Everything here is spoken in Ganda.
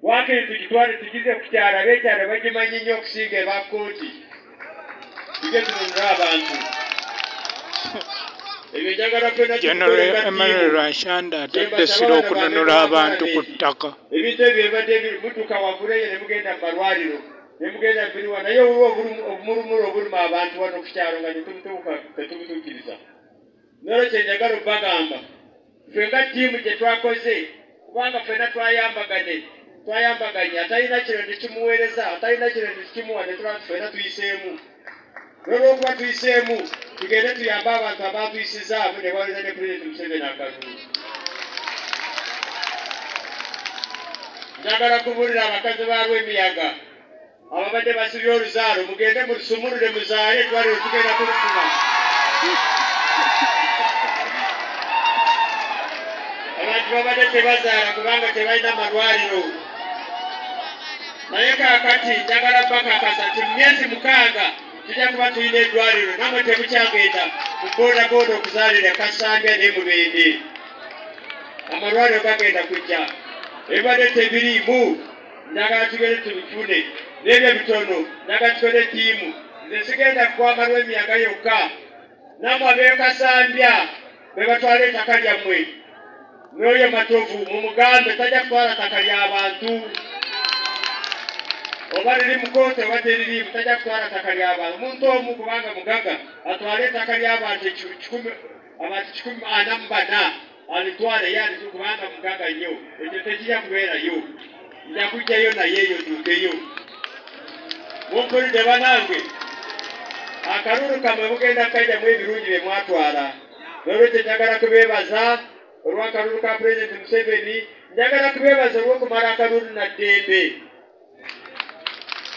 Wakiri tugitwale tugize ku kyalo, ab'ekyalo bagimanyi nnyo okusinga eba kkooti. Tujje tununule abantu. Ebyo njagala ffenna General tubikole nga Emmanuel ttiimu. Rwashande atadde Kyembasaba essira bano okununula bamemba ba abantu ku Palamenti. ttaka. Ebintu ebyo bibadde mutuuka waggulu eyo ne mugenda mu malwaliro, ne mugenda mu biriwa, naye waliwo obumulumulu obuluma abantu wano ku kyalo nga tetubutuukiriza. N'olwekyo njagala obbagamba, ffe nga ttiimu gye twakoze, kubanga ffenna twayambaganye, atalina kino ne kimuweereza, atalina kino ne kimuwa, ne tulaba nti ffenna tuyiseemu. N'olwokuba tuyiseemu, tugende tuyambe abantu abaatuyisizaamu ne baweereza ne Pulezidenti Museveni akalulu. Njagala kubuulira abakazi ba Lwemiyaga ababadde basibye oluzaalo, mugende mulusumulule muzaale, eddwaliro tugenda kulufuna. Abantu babadde tebazaala kubanga tebalina malwaliro. Naye kaakati njagala bbakakasa nti mu myezi 6 tujja kuba tulina eddwaliro, nammwe temukyagenda mu boodabooda okuzaalira Kasambya ne Mubende. Amalwaliro gagenda kujja. Ebibadde tebiriimu, njagala tugende tubifune. N'ebyo bitono, njagala tukole ttiimu. Nze sigenda kukwama Lwemiyaga yokka, nammwe ab'e Kasambya be batwala ettaka lyammwe. N'oyo Matovu mumugambe tajja kutwala ttaka ly'abantu. Oba liri mu kkooti oba teririimu, tajja kutwala ttaka ly'abantu. Omuntu omu kubanga mugagga atwale ettaka ly'abantu abantu 144 alitwale ye alitwale kubanga mugagga nnyo. Ekyo tekijja kubeerayo. Nja kujjayo naye eyo ntuukeyo. Mumpulidde bannange? Akalulu kammwe mugenda kukajjamu ebirungi bye mwatwala. N'olwekyo njagala kubeebaza olw'akalulu ka Pulezidenti Museveni, njagala kubeebaza olw'okumala akalulu na ddembe.